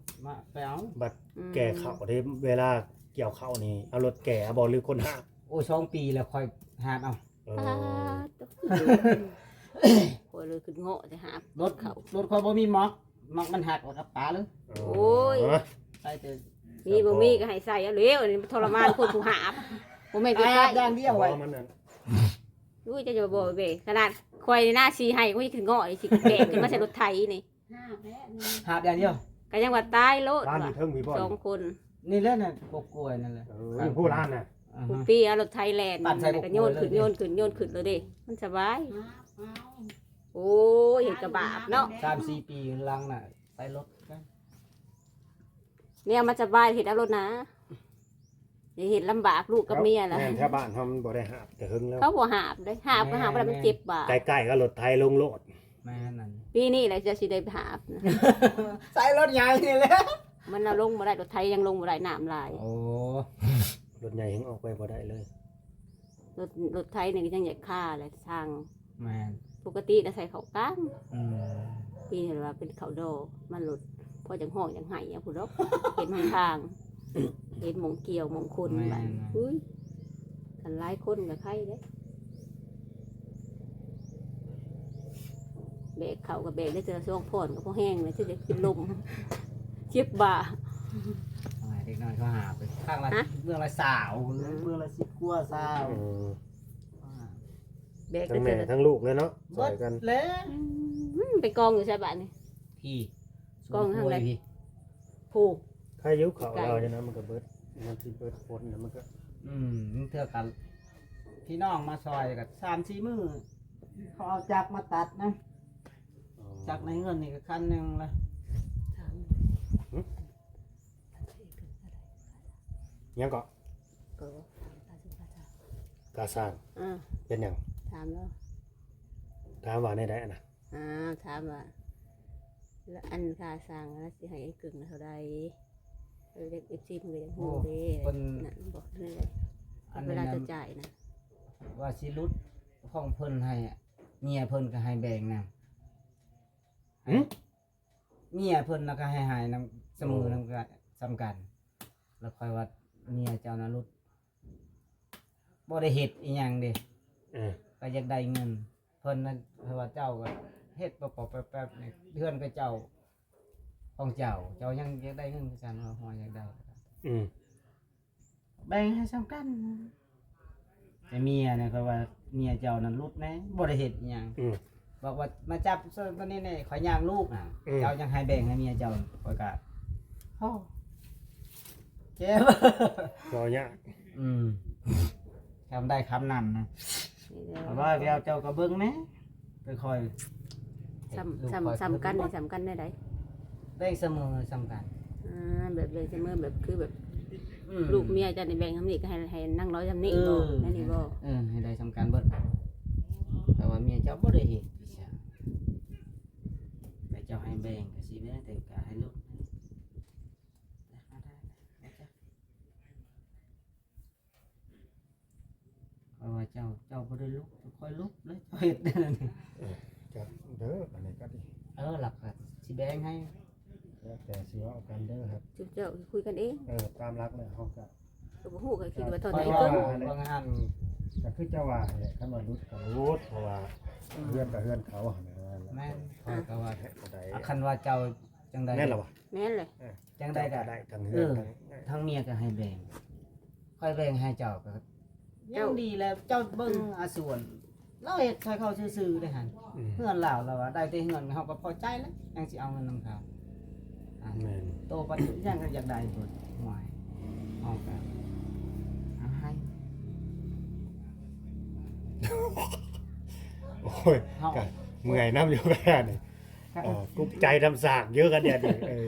ມາໄປເອົາ. ບັດ ອືມ ແກ່ເຂົ້າເດ້ ເວລາກ່ຽວເຂົ້ານີ້ ເອົາລົດແກ່ເອົາບໍ່ ຫຼືຄົນຫາບ? ໂອ້ຍ ສອງປີແລ້ວ ຂ້ອຍຫາບເອົາ. ເອີ ປາດໂທ້ ຂ້ອຍເລີຍຂຶ້ນເງາະແຕ່ຫາບລົດເຂົ້າ. ລົດຂ້ອຍບໍ່ມີໝອກ ໝອກມັນຫັກແລ້ວກໍປະເລີຍ. ໂອ້ຍ ໃສ່ແຕ່ ມີບໍ່ມີກໍໃຫ້ໃສ່ເອົາແລ້ວ. ອັນນີ້ມັນທໍລະມານຄົນຜູ້ຫາບ ບໍ່ແມ່ນ ອ່າ ຢ່າງດຽວໄວ້. ມັນນັ້ນ ອຸ້ຍ ເຈົ້າຢ່າບອກເວີຍ ຂະໜາດຂ້ອຍນີ້ນາ ຊິໃຫ້ຂ້ອຍຂຶ້ນເງາະ ຊິແບກຂຶ້ນມາໃສ່ລົດໄຖນີ້ ຫາບແລ້ວນີ້ ຫາບຢ່າງດຽວ. ກໍຍັງວ່າຕາຍໂລດ ບ້ານຢູ່ເທິງມີບໍ່? ສອງຄົນນີ້ແຫຼະນະ ກົກກ້ວຍນັ້ນແຫຼະ. ເອີ ຢູ່ຜູ້ລ້ານນະ. ອືຮຶ ຜູ້ປີເອົາລົດໄຖແລ່ນ ປັ່ນໃສ່ ແລ້ວກໍໂຍນຂຶ້ນ ກົກກ້ວຍເລີຍ ໂຍນຂຶ້ນ ໂຍນຂຶ້ນໂລດເດ້ ມັນສະບາຍ. ຫາບເອົາ ໂອ້ຍ ເຮັດກະບາບເນາະ. ສາມສີ່ປີຫຼັງນະ ໃສ່ລົດກັນ ແນວມັນສະບາຍ ເຮັດເອົາໂລດນາ. ຢ່າເຮັດລຳບາກລູກກັບເມຍລະ. ແມ່ນ ແຖວບ້ານເຮົາມັນບໍ່ໄດ້ຫາບແຕ່ເຫິງແລ້ວ. ເຂົາບໍ່ຫາບເດ້ ຫາບກໍຫາບບໍ່ໄດ້ ແມ່ນ ມັນເຈັບບ່າ. ໃກ້ໆກັບລົດໄຖລົງໂລດ. ແມ່ນນັ້ນ. ປີນີ້ແຫຼະຈະຊິໄດ້ຫາບນະ. ໃສ່ລົດໃຫຍ່ນີ້ແຫຼະ. ມັນເອົາລົງບໍ່ໄດ້ ລົດໄຖຍັງລົງບໍ່ໄດ້ ນ້ຳຫຼາຍ. ໂອ້ ລົດໃຫຍ່ຍັງອອກໄປບໍ່ໄດ້ເລີຍ. ລົດ ລົດໄຖນີ້ກໍຍັງຢາກຄາແຫຼະທາງ. ແມ່ນ. ປົກກະຕິນະໃສ່ເຂົ້າກາງ. ອືມ ປີນີ້ວ່າເປັນເຂົ້າດໍ ມັນໂລດ ພໍຈັ່ງຮ້ອງຈັ່ງໄຫ້ເອົາພຸ້ນດອກ ເຫັນຫົນທາງ ເຫັນໝ່ອງກ່ຽວໝ່ອງຄົນ. ແມ່ນ ບາດນີ້ ອຸ້ຍ ຄັນຫຼາຍຄົນກໍໄຄເດ້. ແບກເຂົ້າກໍແບກໄດ້ເທື່ອສອງຜ່ອນກໍພໍແຮງແລ້ວ ຊິໄດ້ເປັນລົມ ເຈັບບ່າ. ໂອ້ຍ ເດັກນ້ອຍເຂົາຫາບໄປ ຄັ້ງລະ ຮະ? ເບື້ອງລະຊາວ ເອີ ເບື້ອງລະສິບກວ່າ ຊາວ. ເອີ ອ່າ ແບກໄດ້ ທັງແມ່ ເທື່ອລະ ທັງລູກເລີຍເນາະ ຊ່ອຍກັນ ເບິດແລ້ວ. ອືມ ໄປກອງຢູ່ໃສບາດນີ້? ພີ້ ກອງທາງໃດ? ພູ້ ຖ້າຢູ່ເຂົາລາວຈັ່ງນັ້ນມັນກໍເບິດ ມັນຊິເບິດຝົນນະ ມັນກໍ ອືມ ເທື່ອກັນ ພີ່ນ້ອງມາຊ່ອຍກໍສາມສີ່ມື້ ເຂົາເອົາຈັກມາຕັດນະ. ອໍ ຈັກໃນເຮືອນນີ້ກໍຄັນໜຶ່ງລະ. ຫຶ? ຫຍັງເກາະ? ກໍຖາມຄ່າຊື້ຄ່າສາງ. ເອີ ເປັນຫຍັງ? ຖາມແລ້ວ ຖາມວ່າແນວໃດຫັ້ນນະ? ອ່າ ຖາມວ່າ ແລ້ວອັນຄ່າສ້າງລະຊິໃຫ້ອ້າຍເກິ່ງເທົ່າໃດ? ເອີ ເດັກ ເອັຟຊີ ເພິ່ນກໍຢາກຮູ້ເດ້. ໂອ້ ເພິ່ນນັ້ນບໍ່ ແນວໃດ ອັນ ເວລາຈະຈ່າຍນະ ວ່າຊິຫຼຸດຂອງເພິ່ນໃຫ້ ເມຍເພິ່ນກໍໃຫ້ແບ່ງນຳ. ຫຶ? ເມຍເພິ່ນລະກໍໃຫ້ ໃຫ້ນຳສະເໝີ ໂອ້ ນຳກັນ ສ່ຳກັນ. ລະຂ້ອຍວ່າເມຍເຈົ້ານະຫຼຸດ ບໍ່ໄດ້ເຮັດອີ່ຫຍັງເດ້ ເອີ ກໍຢາກໄດ້ເງິນເພິ່ນນະ. ເພາະວ່າເຈົ້າກໍເຮັດປອບໆແປບໆ ເຮືອນຂອງເຈົ້າ ຂອງເຈົ້າ ເຈົ້າຍັງຢາກໄດ້ເງິນຄືກັນ. ວ່າຮອຍຢາກໄດ້ ອືມ ແບ່ງໃຫ້ສ່ຳກັນ. ແຕ່ເມຍນະ ຂ້ອຍວ່າເມຍເຈົ້ານັ້ນຫຼຸດແດ່ ບໍ່ໄດ້ເຮັດອີ່ຫຍັງ. ອືມ ບອກວ່າມາຈັບໂຕນີ້ແດ່ ຂ້ອຍຍ່າງລູກນະ. ອືມ ເຈົ້າຍັງໃຫ້ແບ່ງໃຫ້ເມຍເຈົ້າ ຂ້ອຍກະ ໂອ້ ເຈັບ ເວົ້າຍາກ. ອືມ ຄຳໃດຄຳນັ້ນນະ. ເອີ ເອົາວ່າແລ້ວເຈົ້າກໍເບິ່ງແດ່ ຄ່ອຍໆ ສ່ຳ ສ່ຳກັນ ສ່ຳກັນແນວໃດ? ແບ່ງສະເໝີສ່ຳກັນ. ອ່າ ແບບແບ່ງສະເໝີ ແບບຄືແບບ ອືມ ລູກເມຍເຈົ້ານີ້ແບ່ງສ່ຳນີ້ກໍໃຫ້ ໃຫ້ນາງລອຍສ່ຳນີ້ ເອີ ບໍ່ ແນວນີ້ບໍ່? ເອີ ໃຫ້ໄດ້ສ່ຳກັນເບິດ. ແຕ່ວ່າເມຍເຈົ້າບໍ່ໄດ້ເຮັດ ແຕ່ເຈົ້າໃຫ້ແບ່ງກໍຊິແບ່ງ ແຕ່ກໍໃຫ້ຫຼຸດ. ຂ້ອຍວ່າເຈົ້າ ເຈົ້າບໍ່ໄດ້ຫຼຸດ ຂ້ອຍຫຼຸດເລີຍ ເຈົ້າເຮັດແນວນັ້ນ. ເອີ ຈັກເດີ ອັນນີ້ກໍດີ. ເອີ ຫຼັກກໍຊິແບ່ງໃຫ້ ແລ້ວແຕ່ຊິເວົ້າກັນເດີ. ຄັບ ຈຸເຈົ້າຄຸຍກັນເອງ. ເອີ ຕາມຫຼັກແລ້ວເຮົາກໍ ກໍບໍ່ຮູ້ ກໍຄິດວ່າເທົ່າໃດ. ເອີ ກໍຄືເຈົ້າວ່າຫັ້ນແຫຼະ ຄັນວ່າຫຼຸດກໍຫຼຸດ ເພາະວ່າ ອືມ ເຮືອນກໍເຮືອນເຂົາຫັ້ນນະ. ແມ່ນ ຂ້ອຍກໍວ່າ ຄັນວ່າເຈົ້າຈັ່ງໃດ ແມ່ນລະວະ? ແມ່ນແຫຼະ. ເອີ ຈັ່ງໃດກໍໄດ້ທັງເຮືອນ ທັງເມຍກໍໃຫ້ແບ່ງ ຂ້ອຍແບ່ງໃຫ້ເຈົ້າກໍຍັງດີແລ້ວ. ເຈົ້າເບິ່ງ ອາ ສ່ວນລາວເຮັດໃຫ້ເຂົາຊື່ໆເດ້ຫັ້ນ. ອືມ ເຮືອນລາວ ລາວວ່າໄດ້ແຕ່ເຮືອນ ເຮົາກໍພໍໃຈແລ້ວ ຍັງຊິເອົາເງິນນຳເຂົາ. ອ່າ ແມ່ນ ໂຕປັດຍັງກໍຢາກໄດ້ເບິດ. ໂອ້ຍ ເຮົາກໍເອົາໃຫ້. ໂອ້ຍ ເຮົາກໍເມື່ອຍນຳຢູ່ກັນນີ້. ເອີ ກຸກໃຈນຳສາກເຍອະກັນແດ່ນີ້. ເອີ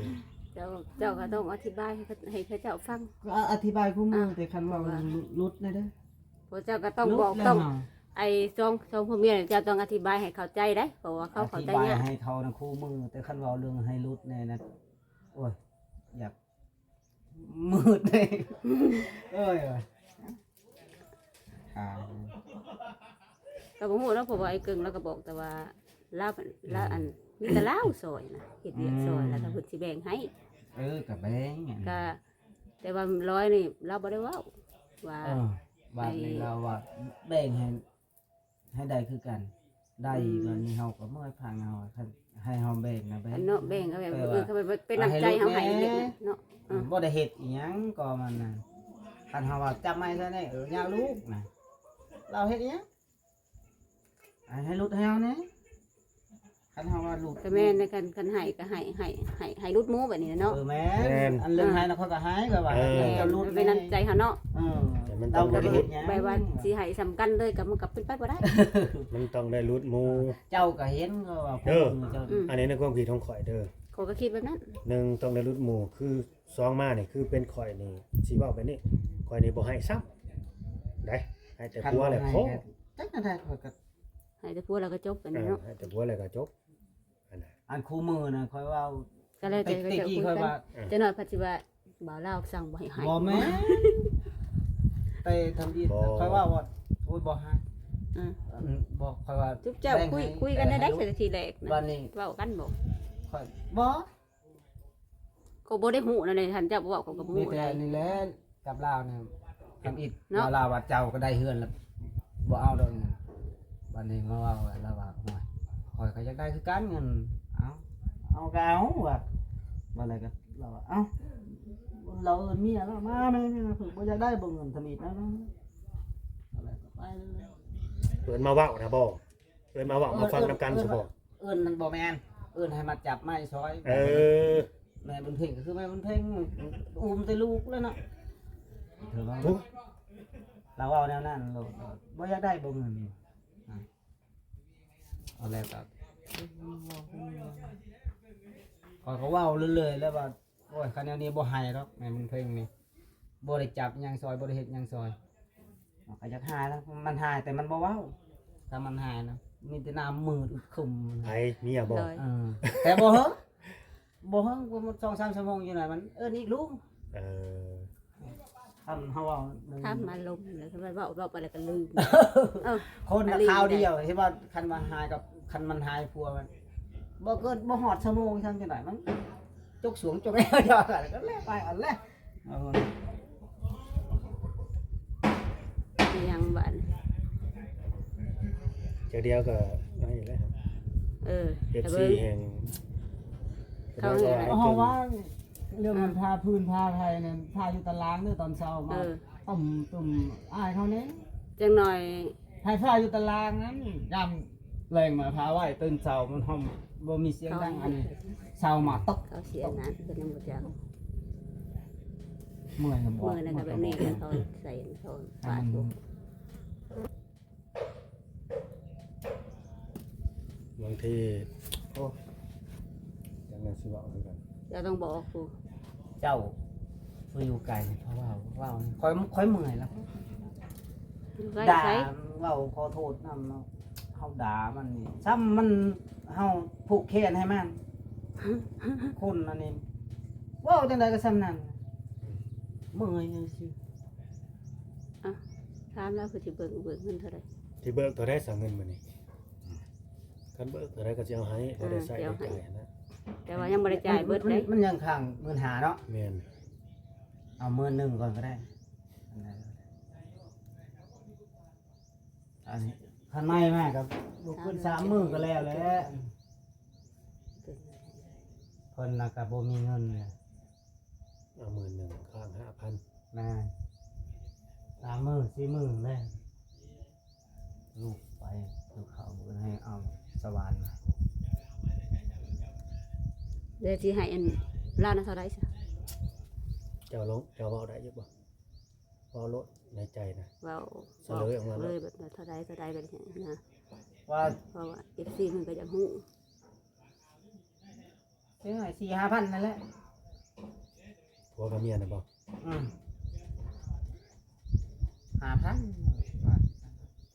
ເຈົ້າ ເຈົ້າກໍຕ້ອງອະທິບາຍໃຫ້ ໃຫ້ເຂົາເຈົ້າຟັງ. ກໍອະທິບາຍຄູ່ມື້ ອ່າ ແຕ່ຄັນເວົ້າເລື່ອງຫຼຸດນະເດີ ພວກເຈົ້າກໍຕ້ອງບອກ ຕ້ອງ ໄອ້ສອງ ສອງຜົວເມຍ ເຈົ້າຕ້ອງອະທິບາຍໃຫ້ເຂົ້າໃຈໄດ໋ ເພາະວ່າເຂົາເຂົ້າໃຈຍາກ. ອະທິບາຍໃຫ້ເຂົານະຄູ່ມື້ ແຕ່ຄັນເວົ້າເລື່ອງໃຫ້ຫຼຸດແນ່ນະ ໂອ້ຍ ຢາກ ມືດເດ້. ເອີຍ ອ່າ ກໍບໍ່ຮູ້ເນາະ ເພາະວ່າໄອ້ເກິ່ງລາວກໍບອກແຕ່ວ່າລາວ ລາວ ອືມ ອັນ ມີແຕ່ລາວຊ່ອຍນະ ເຮັດວຽກຊ່ອຍ ອືມ ແລ້ວກໍເພິ່ນຊິແບ່ງໃຫ້. ເອີ ກໍແບ່ງ ກໍ ແຕ່ວ່າລອຍນີ້ລາວບໍ່ໄດ້ເວົ້າວ່າ ເອີ ບາດນີ້ລາວວ່າແບ່ງໃຫ້ ໃຫ້ໄດ້ຄືກັນ ໄດ້ ອືມ ບາດນີ້ເຮົາກໍເມື່ອຍຟັງເຮົາ ຄັນໃຫ້ເຮົາແບ່ງນະແບ່ງ ອັນເນາະ ແບ່ງກໍແບ່ງ ແຕ່ວ່າ ເອີ ກໍເປັນນ້ຳໃຈເຮົາໃຫ້ເລັກນ້ອຍເນາະ. ອືມ ບໍ່ໄດ້ເຮັດອີ່ຫຍັງກໍມັນນະ ຄັນເຮົາວ່າຈັບໄມ້ຊະນີ້ ເອີ ຍາລູກນະ ລາວເຮັດອີ່ຫຍັງ ໃຫ້ ໃຫ້ຫຼຸດໃຫ້ເຮົາແດ່. ຄັນເຮົາວ່າຫຼຸດ ກໍແມ່ນນະ ຄັນ ຄັນໃຫ້ກໍໃຫ້ ໃຫ້ ໃຫ້ ໃຫ້ຫຼຸດໝູບາດນີ້ນະເນາະ. ເອີ ແມ່ນ ແມ່ນ ອັນເລື່ອງໃຫ້ນະ ເອີ ເຂົາກໍໃຫ້ ແບບວ່າ ເອີ ໃຫ້ເຈົ້າຫຼຸດ ເອີ ແດ່ ມັນນ້ຳໃຈເຮົາເນາະ. ເອີ ແຕ່ມັນຕ້ອງໄດ້ຫຼຸດ ແບບວ່າຊິໃຫ້ສ່ຳກັນເລີຍກໍມັນກໍເປັນໄປບໍ່ໄດ້ ມັນຕ້ອງໄດ້ຫຼຸດໝູ່. ເຈົ້າກໍເຫັນເຂົາວ່າ ເອີ ເຈົ້າ ອືມ ອັນນີ້ໃນຄວາມຄິດຂອງຂ້ອຍເດີ ຂ້ອຍກໍຄິດແບບນັ້ນ ໜຶ່ງຕ້ອງໄດ້ຫຼຸດໝູ່ ຄືສອງມານີ້ ຄືເປັນຂ້ອຍນີ້ ຊິເວົ້າແບບນີ້ ຂ້ອຍນີ້ບໍ່ໃຫ້ຊ້ຳໄດ໋ ໃຫ້ແຕ່ຜົວແລ້ວພໍ ຈັກແນວໃດຂ້ອຍກໍ ໃຫ້ແຕ່ຜົວແລ້ວກໍຈົບ ອັນນີ້ເນາະ ເອີ ໃຫ້ແຕ່ຜົວແລ້ວກໍຈົບ. ອັນ ອັນຄູ່ມື້ນະ ຂ້ອຍເວົ້າ ກໍແລ້ວແຕ່ ແຕ່ກີ້ຂ້ອຍວ່າ ເອີ ຈັກໜ້ອຍເພິ່ນຊິວ່າ ບ່າວລາວສັ່ງບໍ່ໃຫ້ໃຫ້ ບໍ່ແມ່ນ ແຕ່ທຳອິດ ບໍ່ ຂ້ອຍເວົ້າວ່າ ໂອ້ຍ ບໍ່ໃຫ້ ອືມ ອັນ ບໍ່ ຂ້ອຍວ່າ ຈຸບເຈົ້າ ແບ່ງ ຄຸຍ ໃຫ້ ຄຸຍກັນໄດ້ ໃຫ້ ໃຫ້ ໃຫ້ ທີແລກນະ ບາດນີ້ ເວົ້າກັນບໍ່? ຂ້ອຍ ບໍ່ ກໍບໍ່ໄດ້ຮູ້ນະເດ ທ່ານເຈົ້າບໍ່ເວົ້າ ຂ້ອຍກໍບໍ່ຮູ້ ມີແຕ່ນີ້ແຫຼະ ກັບລາວນີ້ ທຳອິດເນາະ ລາວວ່າເຈົ້າກໍໄດ້ເຮືອນແລ້ວ ບໍ່ເອົາດອກເງິນ. ບາດນີ້ມາເວົ້າ ລາວວ່າ ໂອ້ຍ ຂ້ອຍກໍຢາກໄດ້ຄືກັນເງິນ ເອົາ ເອົາກໍເອົາວ່າ ບາດແລ້ວກໍລາວວ່າ ເອົ້າ ລາວເອີ້ນເມຍລາວມາ ແມ່ນ ເພິ່ນບໍ່ຢາກໄດ້ບໍ່ເງິນທຳອິດນະ ບາດແລ້ວກໍໄປ. ເພິ່ນມາເວົ້ານະບໍ່? ເອີ້ນມາເວົ້າມາຟັງນຳກັນຊະບໍ່? ເອີ້ນນັ້ນບໍ່ແມ່ນ ເອີ້ນໃຫ້ມາຈັບໄມ້ຊ່ອຍ. ເອີ ແມ່ບຸນເພັງກໍຄືແມ່ບຸນເພັງ ອຸ້ມແຕ່ລູກແລ້ວເນາະ. ໂອ້ ລາວເວົ້າແນວນັ້ນໂລດ ບໍ່ຢາກໄດ້ບໍ່ເງິນ ອາ ເອົາແລ້ວກໍ ຂ້ອຍກໍເວົ້າເລື້ອຍໆແລ້ວວ່າ ໂອ້ຍ ຄັນແນວນີ້ບໍ່ໃຫ້ດອກ ແມ່ບຸນເພັງນີ້ ບໍ່ໄດ້ຈັບຫຍັງຊ່ອຍ ບໍ່ໄດ້ເຮັດຫຍັງຊ່ອຍ. ເຮົາກໍຢາກຫາຍແລ້ວ ມັນຫາຍແຕ່ມັນບໍ່ເວົ້າ ຖ້າມັນຫາຍນະ ມີແຕ່ໜ້າມືດອຶດຄຶມ. ໃຜ ເມຍບໍ່? ໂດຍ ເອີ ແຕ່ບໍ່ເຫິງ ບໍ່ເຫິງ ປະມານສອງສາມຊົ່ວໂມງຢູ່ນັ້ນ ມັນເອີ້ນອີກ ລຸງ. ເອີ ຄັນເຮົາເວົ້າ ທຳອາລົມ ແລ້ວເວົ້າ ເວົ້າໄປແລ້ວກໍລືມ. ເອີ ຄົນນະຄາວດຽວ ເຫັນວ່າຄັນວ່າຫາຍກັບ ຄັນມັນຫາຍຜົວມັນ ບໍ່ເກີນ ບໍ່ຮອດຊົ່ວໂມງ ທຳຈັ່ງໃດ ມັນຈົກສວງຈົກແອວ ດຽວກັນ ກໍແລ້ວໄປ ອັນແລະ ເອົາ ອີຫຍັງບາດນີ້ ເທື່ອດຽວກໍໄດ້ແລ້ວ. ເອີ ເອັຟຊີແຮ່ງ ເຂົາ ເຮົາວ່າເລື່ອງມັນ ອ່າ ຜ້າພື້ນຜ້າໄພນັ້ນ ຜ້າຢູ່ຕາລາງເດີ ຕອນເຊົ້າມາ ເອີ ຕຸ້ມໆ ອ້າຍເຂົາແດ່ ຈັກໜ່ອຍ ໃຫ້ຜ້າຢູ່ຕາລາງນັ້ນ ຍາມແລງມາຜ້າໄວ້ ຕື່ນເຊົ້າມັນຫອມ ບໍ່ມີສຽງດັງ. ເຂົາ ອັນນີ້ເຊົ້າມາຕົກ ເຂົາຊິອັນນັ້ນ ເພິ່ນຍັງບໍ່ຈັກ ເມື່ອຍນະບໍ່ ເມື່ອຍນະ ກໍແບບນີ້ແຫຼະ ເຂົາໃສ່ ເຂົາປາດຢູ່. ບາງທີ ໂອ້ ຈັກແນວຊິເວົ້າຄືກັນ ເຈົ້າຕ້ອງບອກຜູ້ ເຈົ້າຜູ້ຢູ່ໄກ ເພາະວ່າເວົ້າ ຂ້ອຍ ຂ້ອຍເມື່ອຍແລ້ວ ຢູ່ໃກ້ ດ່າ ໃສ ເວົ້າຂໍໂທດນຳເນາະ ເຮົາດ່າມັນນີ້ ຊ້ຳມັນ ເຮົາຜູກແຂນໃຫ້ມັນ ຄົນອັນນີ້ ເວົ້າຈັ່ງໃດກໍສ່ຳນັ້ນ ເມື່ອຍຊື່ໆ. ອ່ະ ຖາມລາວ ຄືຊິເບີກ ເບີກເງິນເທົ່າໃດ? ຊິເບີກເທົ່າໃດຊະເງິນມື້ນີ້? ຄັນເບີກເທົ່າໃດກໍຊິເອົາໃຫ້ ພໍໄດ້ໃຊ້ໄດ້ຈ່າຍຫັ້ນນະ ແຕ່ວ່າຍັງບໍ່ໄດ້ຈ່າຍເບິດເດ້ ມັນຍັງຄ້າງໝື່ນຫ້າເນາະ. ແມ່ນ ເອົາໝື່ນໜຶ່ງກ່ອນກໍໄດ້ ອັນນັ້ນ ອັນນີ້ ຄັນໃໝ່ມາກໍບໍ່ເກີນສາມມື້ກໍແລ້ວແຫຼະ ເພິ່ນນະກໍບໍ່ມີເງິນນະ. ເອົາໝື່ນໜຶ່ງ ຄ້າງຫ້າພັນ ແມ່ນ ສາມມື້ສີ່ມື້ແລ້ວ ລູກໄປ ລູກເຂົາເພິ່ນໃຫ້ເອົາສະຫວ່ານມາ. ແລ້ວຊິໃຫ້ອັນລາວນະເທົ່າໃດຊະ? ເຈົ້າລອງ ເຈົ້າເວົ້າໄດ້ຢູ່ບໍ່? ເວົ້າໂລດໃນໃຈນະ ເວົ້າສະເຫຼີອອກມາໂລດ ເລີຍ ແບບເທົ່າໃດ ເທົ່າໃດ ແບບນີ້ນະ ວ່າ ເພາະວ່າເອັຟຊີເພິ່ນກໍຢາກຮູ້. ຊື້ໃຫ້ສີ່ຫ້າພັນນັ້ນແຫຼະ ຜົວກັບເມຍນະບໍ່? ອືມ ຫ້າພັນ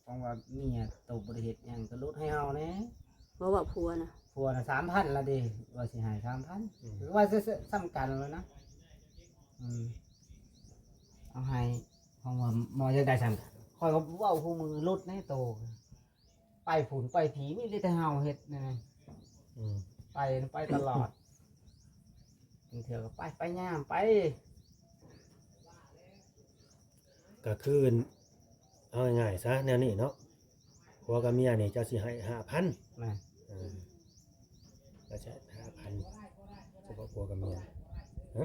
ຂອງວ່າເມຍໂຕບໍ່ໄດ້ເຮັດຫຍັງກໍຫຼຸດໃຫ້ເຮົາແດ່. ບໍ່ ວ່າຜົວນະ ຜົວນະສາມພັນລະເດ ວ່າຊິໃຫ້ສາມພັນ ອືມ ວ່າຊ- ຊ- ສ່ຳກັນແລ້ວນະ ອືມ ເອົາໃຫ້ ຂອງວ່າໝໍຢາກໄດ້ສ່ຳກັນ ຂ້ອຍກໍເວົ້າຄູ່ມື້ຫຼຸດໃນໂຕ ໄປພຸ້ນໄປພີ້ ມີແຕ່ເຮົາເຮັດນັ້ນ ອືມ ໄປ ໄປຕະຫຼອດ ບາງເທື່ອກໍໄປ ໄປຍາມໄປ ກໍຄື ເອົາງ່າຍໆຊະແນວນີ້ເນາະ ຜົວກັບເມຍນີ້ເຈົ້າຊິໃຫ້ຫ້າພັນ ແມ່ນ ເອີ ກໍຈະຫ້າພັນ ສະເພາະຜົວກັບເມຍ ຮະ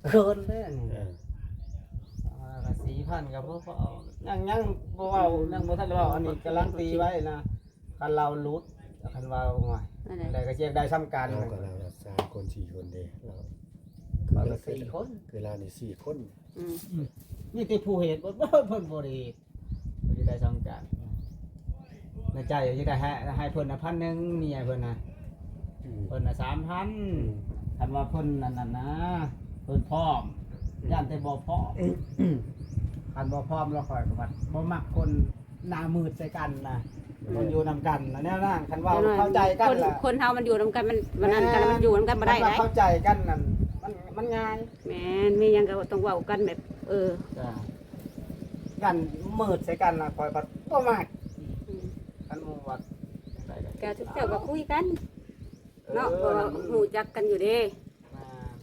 ເກີນເດ້ອັນນີ້ ເອີ ອ່າ ສີ່ພັນກໍພໍ ພໍເອົາ ຍັງ ຍັງບໍ່ເວົ້າ ຍັງບໍ່ທັນໄດ້ເວົ້າ ອັນນີ້ກຳລັງຕີໄວ້ນະ ຄັນລາວຫຼຸດ ຄັນວ່າ ໂອ້ຍ ອັນໃດກໍຊິຢາກໄດ້ສ່ຳກັນ ເຮົາກໍລາວສາມຄົນ ສີ່ຄົນເດ້ ລາວ ລາວສີ່ຄົນ ຄືລາວນີ້ສີ່ຄົນ ອືມ ອືມ ມີແຕ່ຜູ້ເຮັດ ເພິ່ນບໍ່ໄດ້ເຮັດ ເພິ່ນໄດ້ສ່ຳກັນ ໃນໃຈຢາກໄດ້ໃຫ້ ໃຫ້ເພິ່ນນະພັນໜຶ່ງ ເມຍເພິ່ນນະ ອືມ ເພິ່ນນະສາມພັນ ອືມ ຄັນວ່າເພິ່ນນັ້ນນະ ເພິ່ນພ້ອມ ອືມ ຢ້ານແຕ່ບໍ່ພ້ອມ ອືມ ຄັນບໍ່ພ້ອມແລ້ວຂ້ອຍກໍວ່າບໍ່ມັກຄົນ ໜ້າມືດໃສ່ກັນນະ ອືມ ມັນຢູ່ນຳກັນນະ ແນວນັ້ນ ຄັນເວົ້າເຂົ້າໃຈກັນລະ ຄົນເຮົາມັນຢູ່ນຳກັນ ມັນ ມັນນັ້ນກັນ ມັນຢູ່ນຳກັນບໍ່ໄດ້ ຄັນວ່າເຂົ້າໃຈກັນນັ້ນ ມັນ ມັນງ່າຍ ແມ່ນ ມີຫຍັງກໍຕ້ອງເວົ້າກັນແບບ ເອີ ຈ້າ ກັນ ມືດໃສ່ກັນນະ ຂ້ອຍພັດບໍ່ມັກ. ອືມ ຄັນໝູ່ວ່າ ກະທຸກເຈົ້າກໍຄຸຍກັນເນາະ ເອີ ເພາະວ່າ ມັນ ຮູ້ຈັກກັນຢູ່ເດ້. ແມ່ນ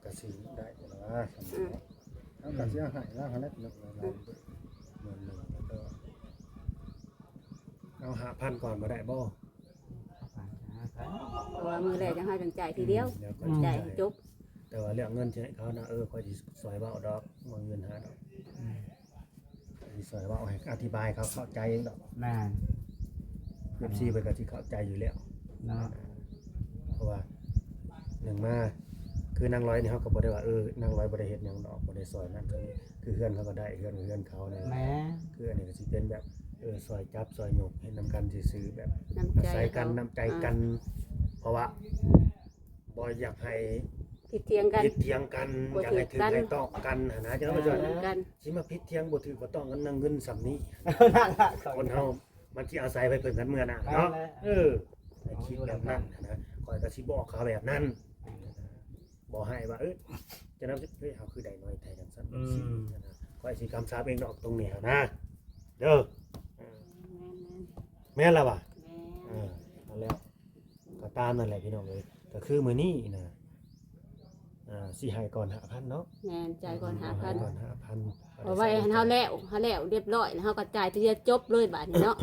ກະຊິໄດ້ແລ້ວວ່າ ອືມ ເຮົາກໍຊິເອົາໃຫ້ລາວຫັ້ນແຫຼະເນາະ ອືມ ເດືອນໜຶ່ງ ແລ້ວກໍເອົາຫ້າພັນກ່ອນບໍ່ໄດ້ບໍ່? ຫ້າພັນ ເພາະວ່າມື້ແລກຈັ່ງ ເຮົາຈັ່ງຈ່າຍທີດຽວ ອືມ ແລ້ວກໍ ອືມ ຈ່າຍໃຫ້ຈົບ. ແຕ່ວ່າເລື່ອງເງິນຊິໃຫ້ເຂົານະ ເອີ ຂ້ອຍຊິຊ່ອຍເວົ້າດອກ ບໍ່ມີບັນຫາດອກ ອືມ ຊິຊ່ອຍເວົ້າໃຫ້ ອະທິບາຍໃຫ້ເຂົາເຂົ້າໃຈດອກ. ແມ່ນ ເອັຟຊີ ເພິ່ນກໍຊິເຂົ້າໃຈຢູ່ແລ້ວເນາະ ເພາະວ່າໜຶ່ງມາ ຄືນາງລອຍນີ້ ເຮົາກໍບໍ່ໄດ້ວ່າ ເອີ ນາງລອຍບໍ່ໄດ້ເຮັດຫຍັງດອກ ບໍ່ໄດ້ຊ່ອຍນັ້ນຊ່ອຍນີ້ ຄືເຮືອນເຂົາກໍໄດ້ ເຮືອນກໍເຮືອນເຂົານີ້. ແມ່ນ ຄືອັນນີ້ກໍຊິເປັນແບບ ເອີ ຊ່ອຍຈັບຊ່ອຍຍົກ ເຮັດນຳກັນຊື່ໆ ແບບ ນ້ຳໃຈ ອາໄສກັນ ເຂົາ ນ້ຳໃຈກັນ ອ່າ ເພາະວ່າ ບໍ່ຢາກໃຫ້ຜິດຖຽງກັນ ຜິດຖຽງກັນ ບໍ່ຖືກກັນ ຢາກໃຫ້ຖືກໃຫ້ຕ້ອງກັນຫັ້ນນະ. ເຈົ້າ ເອີ ວ່າ ເອີ ຊິມາຜິດຖຽງບໍ່ຖືກບໍ່ຕ້ອງກັນນຳເງິນສ່ຳນີ້ ນັ້ນລະ ຄົນເຮົາມັນຊິອາໄສໄປເພິ່ງກັນເມື່ອນະເນາະ. ນັ້ນແຫຼະ ເອີ ໃຫ້ຄິດແບບນັ້ນຫັ້ນນະ ຂ້ອຍກໍຊິບອກເຂົາແບບນັ້ນ ບໍ່ໃຫ້ວ່າ ເອີ ຈະນຳ ເອີ ເຮົາຄືໄດ້ນ້ອຍແທ້ຈັ່ງຊັ້ນ ອືມ ຈັ່ງຊີ້ຫັ້ນນະ. ຂ້ອຍຊິກຳຊັບເອງດອກຕົງນີ້ຫັ້ນນະ ເດີ ແມ່ນໆ ແມ່ນລະຫວາ? ແມ່ນ ເອີ ນັ້ນແຫຼະ. ກໍຕາມນັ້ນແຫຼະພີ່ນ້ອງເອີຍ ກໍຄືມື້ນີ້ນະ ອ່າ ຊິໃຫ້ກ່ອນຫ້າພັນເນາະ. ແມ່ນ ຈ່າຍກ່ອນຫ້າພັນ ໃຫ້ກ່ອນຫ້າພັນ ເອົາໄວ້ໃຫ້ເຮົາແລ້ວ ເຮົາແລ້ວຮຽບຮ້ອຍ ແລ້ວເຮົາກໍຈ່າຍທີດຽວຈົບເລີຍບາດນີ້ເນາະ.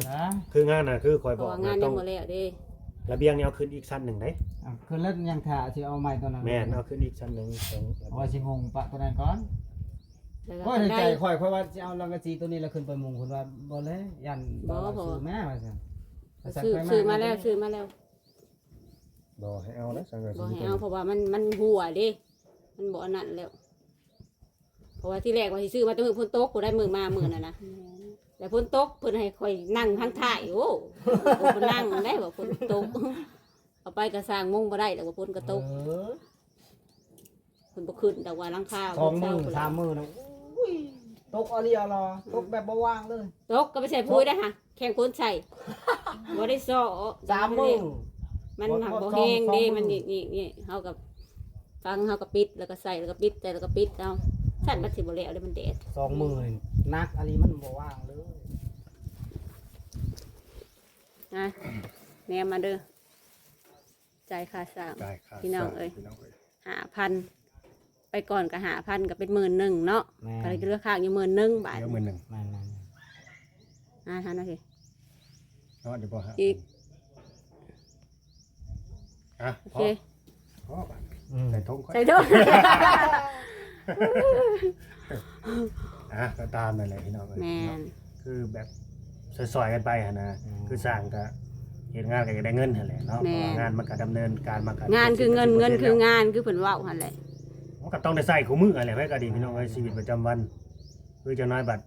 ຄືງານນະ ຄືຂ້ອຍບອກ ເພາະວ່າງານຍັງບໍ່ແລ້ວເດ້ ລະບຽງນີ້ເອົາຂຶ້ນອີກຊັ້ນໜຶ່ງເດ້. ອ່າ ຄືແລ້ວຍັງຖ້າຊິເອົາໃໝ່ຕົວນັ້ນ. ແມ່ນ ເອົາຂຶ້ນອີກຊັ້ນໜຶ່ງ ເອົາໄວ້ຊິມຸງປະຕົວນັ້ນກ່ອນ. ໂອ້ຍ ໃນໃຈຂ້ອຍ ຂ້ອຍວ່າຊິເອົາສັງກະສີຕົວນີ້ລະຂຶ້ນໄປມຸງ ເພິ່ນວ່າບໍ່ແລ້ວ ຢ້ານ ບໍ່ ວ່າ ບໍ່ ຊື້ມາວ່າຊັ້ນ ຊື້ ຊື້ມາແລ້ວ ຊື້ມາແລ້ວ. ບໍ່ໃຫ້ເອົາແລ້ວສັງກະສີ ບໍ່ໃຫ້ເອົາ ເພາະວ່າມັນ ມັນຮົ່ວເດ້ ມັນບໍ່ອັນນັ້ນແລ້ວ. ເພາະວ່າທີແລກວ່າຊິຊື້ມາແຕ່ມື້ຝົນຕົກ ຜູ້ໃດມື້ມາມື້ນັ້ນນະ ແລ້ວຝົນຕົກ ເພິ່ນໃຫ້ຂ້ອຍນັ່ງທາງທ້າຍ. ໂອ້ ບໍ່ນັ່ງໄດ້ວ່າຝົນຕົກ ເອົາໄປກະສ້າງມຸງບໍ່ໄດ້ແລ້ວວ່າຝົນກະຕົກ. ເອີ ເພິ່ນບໍ່ຂຶ້ນດອກວ່າຫຼັງຄາ ສອງມື້ ສາມມື້ນະ ໂອ້ຍ ຕົກອີ່ຫຼີອີ່ຫຼໍ ຕົກແບບບໍ່ຫວ່າງເລີຍ. ຕົກກໍໄປໃສ່ພຸ້ຍໄດ້ຫະ ແຂ່ງຝົນໃສ່ ບໍ່ໄດ້ຊໍ ສາມມື້ ມັນຫາກບໍ່ແຮງເດ້. ມັນນີ້ ນີ້ ນີ້ ເຮົາກໍຟັງ ເຮົາກໍປິດ ແລ້ວກໍໃສ່ ແລ້ວກໍປິດ ໃສ່ ແລ້ວກໍປິດເອົາ ຊັ້ນມັນຊິບໍ່ແລ້ວເດ້ ມັນແດດ. ສອງມື້ນີ້ໜັກອີ່ຫຼີ ມັນບໍ່ຫວ່າງເລີຍ. ນະ ແນມມາເດີ ຈ່າຍຄ່າສ້າງ ຈ່າຍຄ່າ ພີ່ນ້ອງເອີຍ ພີ່ນ້ອງເອີຍ ຫ້າພັນ ໄປກ່ອນກໍຫ້າພັນ ກໍເປັນໝື່ນໜຶ່ງເນາະ. ແມ່ນ ກໍເຫຼືອຄ້າງຢູ່ໝື່ນໜຶ່ງບາດ ເຫຼືອໝື່ນໜຶ່ງ. ແມ່ນໆ ອ່າ ຫັ້ນນະ ເນາະ ດຽວບໍ່ຫາອີກ. ອ່ະ ໂອເຄ ພໍ ພໍບາດ ອືມ ໃສ່ຖົງ ໃສ່ຖົງ. ອ່ະ ກໍຕາມນັ້ນແຫຼະພີ່ນ້ອງເອີຍ ແມ່ນ ເນາະ ຄືແບບຊ່ອຍໆກັນໄປຫັ້ນນະ. ອືມ ຄືຊ່າງກໍເຮັດງານກໍຢາກໄດ້ເງິນຫັ້ນແຫຼະເນາະ. ແມ່ນ ເພາະວ່າງານມັນກໍດຳເນີນການມາກໍ ງານຄືເງິນ ເງິນຄືງານ ຄືເພິ່ນເວົ້າຫັ້ນແຫຼະ ມັນກໍຕ້ອງໄດ້ໃຊ້ຄູ່ມື້ຫັ້ນແຫຼະ. ໃຜກໍດີ ແມ່ນ ພີ່ນ້ອງເອີຍ ຊີວິດປະຈຳວັນ ຄືຈັກໜ້ອຍບັດ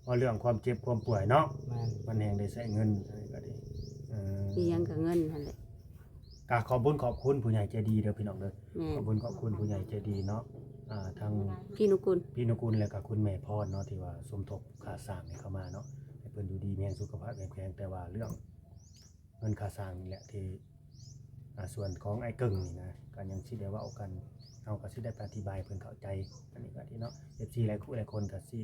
ເວົ້າເລື່ອງຄວາມເຈັບຄວາມປ່ວຍເນາະ ແມ່ນ ມັນແຮ່ງໄດ້ໃຊ້ເງິນ ເອີ ກໍດີ ເອີ ອີ່ຫຍັງກໍເງິນຫັ້ນແຫຼະ. ກະຂອບບຸນຂອບຄຸນຜູ້ໃຫຍ່ໃຈດີເດີພີ່ນ້ອງເດີ ແມ່ນ ຂອບບຸນຂອບຄຸນຜູ້ໃຫຍ່ໃຈດີເນາະ ອ່າ ທາງພີ່ນຸກຸນ ພີ່ນຸກຸນ ແລະກະຄຸນແມ່ພອນເນາະ ທີ່ວ່າສົມທົບຄ່າສ້າງໃຫ້ເຂົ້າມາເນາະ ໃຫ້ເພິ່ນຢູ່ດີມີແຮງ ສຸຂະພາບເຂັ້ມແຂງ. ແຕ່ວ່າເລື່ອງເງິນຄ່າສ້າງນີ້ແຫຼະທີ່ ອ່າ ສ່ວນຂອງອ້າຍເກິ່ງນີ້ນະ ກໍຍັງຊິໄດ້ເວົ້າກັນ ເຮົາກໍຊິໄດ້ໄປອະທິບາຍໃຫ້ເພິ່ນເຂົ້າໃຈ. ອັນນີ້ກໍທີ່ເນາະ ເອັຟຊີ ຫຼາຍຄູ່ຫຼາຍຄົນກໍຊິ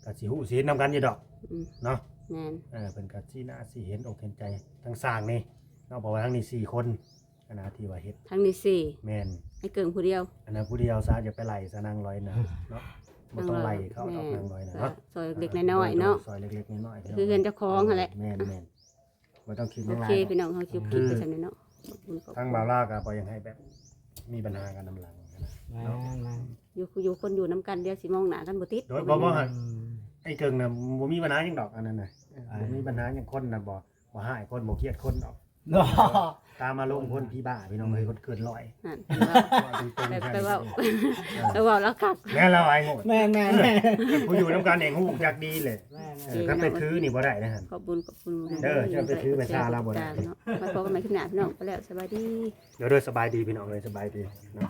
ກໍຊິຮູ້ຊິເຫັນນຳກັນຢູ່ດອກ ອືມ ເນາະ ແມ່ນ ເອີ ເພິ່ນກໍຊິໜ້າຊິເຫັນອົກເຫັນໃຈທາງຊ່າງນີ້ເນາະ ເພາະວ່າທາງນີ້ສີ່ຄົນ ອັນນະທີ່ວ່າເຮັດ ທາງນີ້ສີ່ ແມ່ນ ອ້າຍເກິ່ງຜູ້ດຽວ ອັນນັ້ນຜູ້ດຽວຊະ ຢ່າໄປໄລ່ຊະນາງລອຍນະເນາະ ບໍ່ຕ້ອງໄລ່ເຂົາດອກ ນາງລອຍນະເນາະ ຊ່ອຍເລັກໆນ້ອຍໆເນາະ ເອີ ຊ່ອຍເລັກໆນ້ອຍໆ ຄືເຮືອນເຈົ້າຂອງຫັ້ນແຫຼະ ແມ່ນໆ. ບໍ່ຕ້ອງຄິດ ໂອເຄ ແຮງຫຼາຍ ພີ່ນ້ອງເຮົາ ຄລິບ ຄລິບໄປສ່ຳນີ້ເນາະ ຂອບຄຸນ ຂອບຄຸນ ທາງບ່າວລາວກໍບໍ່ຢາກໃຫ້ແບບມີບັນຫາກັນນຳຫຼັງນະ ແມ່ນ ເນາະ ແມ່ນ ຢູ່ ຢູ່ຄົນຢູ່ນຳກັນ ດຽວຊິມອງໜ້າກັນບໍ່ຕິດ ໂດຍ ບໍ່ ບໍ່ ອືມ ອ້າຍເກິ່ງນະບໍ່ມີບັນຫາຫຍັງດອກ ອັນນັ້ນນະ ເອີ ບໍ່ມີບັນຫາຫຍັງ ຄົນນະບໍ່ ບໍ່ຮ້າຍຄົນ ບໍ່ກຽດຄົນດອກ ຕາມອາລົມຄົນຜີບ້າ ພີ່ນ້ອງເອີຍ ຄົນເກີນຮ້ອຍ ນັ້ນ ເວົ້າຕົງໆ ແບບໄປເວົ້າ ເອີ ໄປເວົ້າລາວຄັກ ແມ່ນລາວອາຍໂງດ ແມ່ນໆໆ ຜູ້ຢູ່ນຳກັນເອງຮູ້ຈັກດີເລີຍ ແມ່ນໆ ເອີ ຄັນໄປຖືນີ້ບໍ່ໄດ້ນະຫັ້ນ ຂອບຄຸນ ຂອບຄຸນ ເດີ ເຈົ້າໄປຖືໄປຊາລາວບໍ່ໄດ້ເນາະ ມາພໍ້ກັນໃໝ່ຄລິບໜ້າ ພີ່ນ້ອງ ໄປແລ້ວ ສະບາຍດີ ເດີ ເດີ ສະບາຍດີ ພີ່ນ້ອງເອີຍ ສະບາຍດີເນາະ.